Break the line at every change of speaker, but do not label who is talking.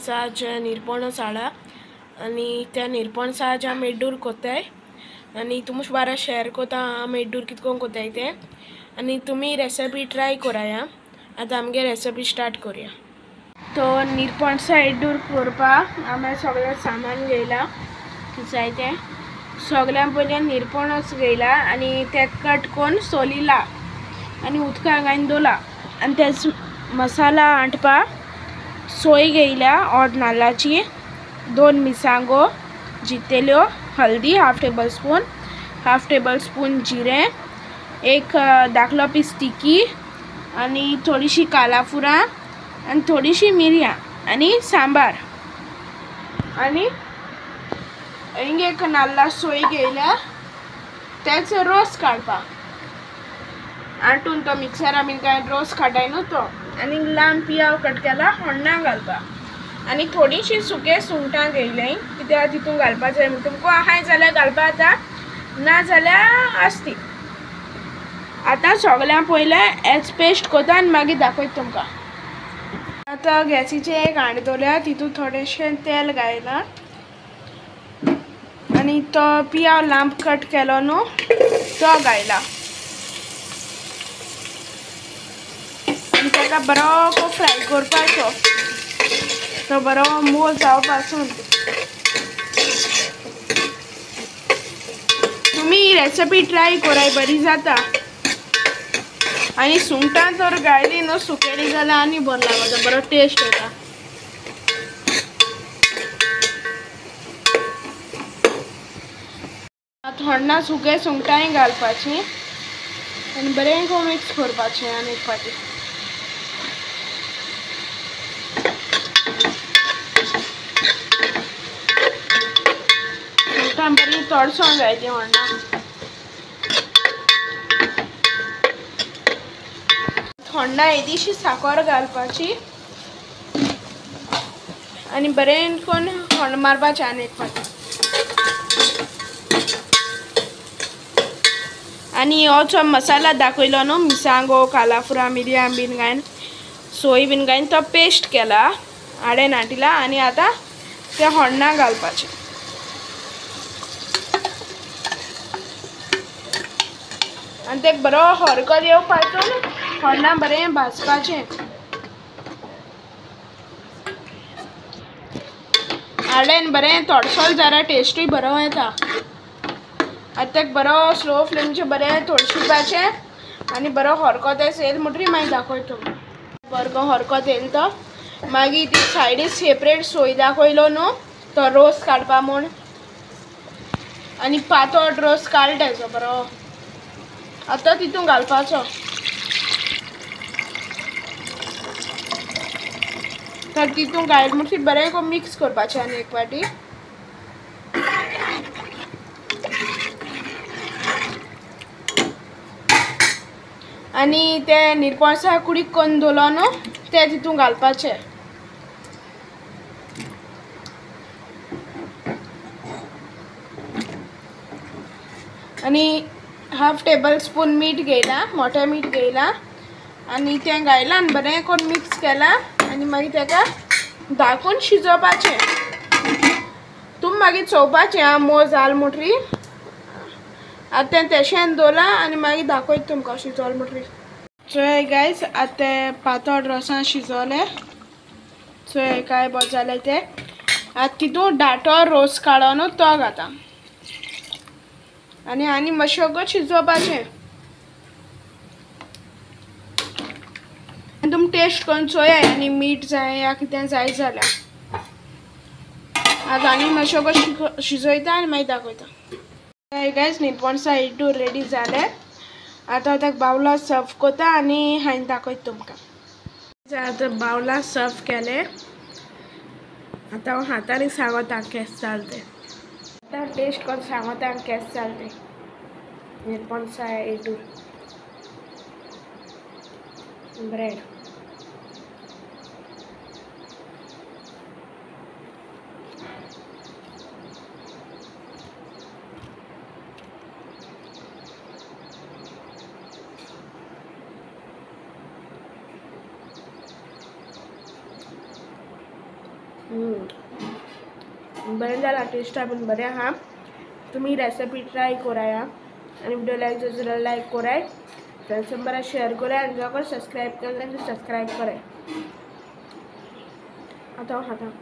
दिसा आज निरपणस हाडा आनी त्या निरपणसा आज आमी एड्डूर कोताय आनी तुमचे बारा शेअर कोता आमी एड्डूर कितकोन कोताय ते आनी तुमी रेसिपी ट्राय कराया। आतां आमगे रेसिपी स्टार्ट करूया। तो निरपणसा एड्डूर करपाक आमी सगळें सामान घेयला जाय तें। सगळ्यां पयलीं निरपणस घेयला आनी ते कट करून सोलिला आनी उदकां घालून दवरला आनी तेच मसाला आटपा सोय घेयल्या अर्द नाल्लाची, 2 मिरसांगो जितेल्यो, हल्दी half table spoon, half table spoon जिरें, एक धाकलो पीस तिकी आनी थोडीशी कालाफुरां आनी थोडीशी मिरयां आनी सांबार आनी हिंग एक नाल्ला सोय घेयल्या तेच रोस काडपा आटून तो मिक्सरा बीन काय रोस काडाय न्हू तो आनी लांब पियाव कट केला होण्णा घालपा आनी थोडीशी सुके सुंगटां घेयलें कित्याक तितून घालपा जाय म्हण तुमकां आहाय जाल्यार घालपा जाता, ना जाल्यार आसती। आतां सगळ्यां पयलें एच पेस्ट कोता आनी मागीर दाखयता तुमकां। आतां गॅसीचेर एक हांड दवरल्या, तितून थोडेशें तेल घायलां आनी तो पियाव लांब कट केलो न्हू तो घायला आनी ताका बरो फ्राय करपाचो, तो बरो मोव जावपासून। तुमी रेसिपी ट्राय कराय, बरी जाता। आनी सुंगटां तर घायली न्हू सुकेली जाल्यार आनी बरो लागता, बरो टेस्ट येता। थोडना सुके सुंगटांय घालपाची आनी बरें करून मिक्स करपाचें आनी एक फावटी। सुंगटां बरी तळसोंक जाय ती होण्णा। होण्णा येदीशी साकर घालपाची आनी बरें करून होण्ण मारपाचें आनी एक फावटी। आनी हो जो मसाला दाखयलो न्हू मिरसांगो, कालाफुरां, मिरयां बीन घालून सोय बीन घालून तो पेस्ट केला आडेन आटिला आनी आतां ते होण्णा घालपाचें। आनी ते बरो हरकत येवपाचो होण्णा बरें भाजपाचें। आडेन बरें तोडसोल जाल्यार टेस्टूय बरो येता। आतां तेका बरो स्लो फ्लेमीचेर बरें तोडशिपाचें आनी बरो हरकत येयल म्हणटरी मागीर दाखयता तुमकां। बरो हरकत येयल तो मागीर ती सायडीन सेपरेट सोय दाखयलो न्हू तो रोस काडपा म्हूण आनी पातळ रोस काड तेजो बरो आतां तितून घालपाचो। तर तितून घायल म्हणटरी बरें करून मिक्स करपाचें आनी एक फावटी। आनी ते निरपणसा कुडीक करून दवरलो न्हू ते तितून घालपाचें। आनी हाफ टेबल स्पून मीठ घेयलां, मोठें मीठ घेयलां आनी तें घायलां आनी बरें करून मिक्स केलां आनी मागीर ताका धाकून शिजोवपाचें। तुमी मागीर चोवपाचें आं मोव जाल म्हणटरी। आतां तें तेशेन दवरलां आनी मागीर दाखयता तुमकां शिजोल म्हणटरी। चोय गायज आतां तें पातळ रोसान शिजोलें, चोय काय बरें जालें तें। आतां तितून दाटो रोस काडो न्हू तो घाता आनी आनी मातशें वगत शिजोवपाचें। आनी तुमी टेस्ट करून चोयाय आनी मीठ जाय या कितें जाय जाल्यार। आतां आनी मातशें वगत शिजयता आनी मागीर दाखयता। गायज निरपणसा एड्डूर रेडी जालें। आतां ताका बावला सर्व कोता आनी हांवें दाखयता तुमकां। आतां बावला सर्व केलें, आतां हांव हातान सांगता केशें जालें तें। आतां टेस्ट करून सांगता केशें जालें तें निरपणसा एड्डूर ब्रेड। बरें जाला, टेस्टा पण बरें आहा। तुमी रेसिपी ट्राय कराया आनी व्हिडिओ लायक जाल्यार लायक कराय, फ्रेंड्स बरें शेअर कराय आनी जो सबस्क्रायब केलें जाल्यार सबस्क्रायब कराय। आतां हांव खाता।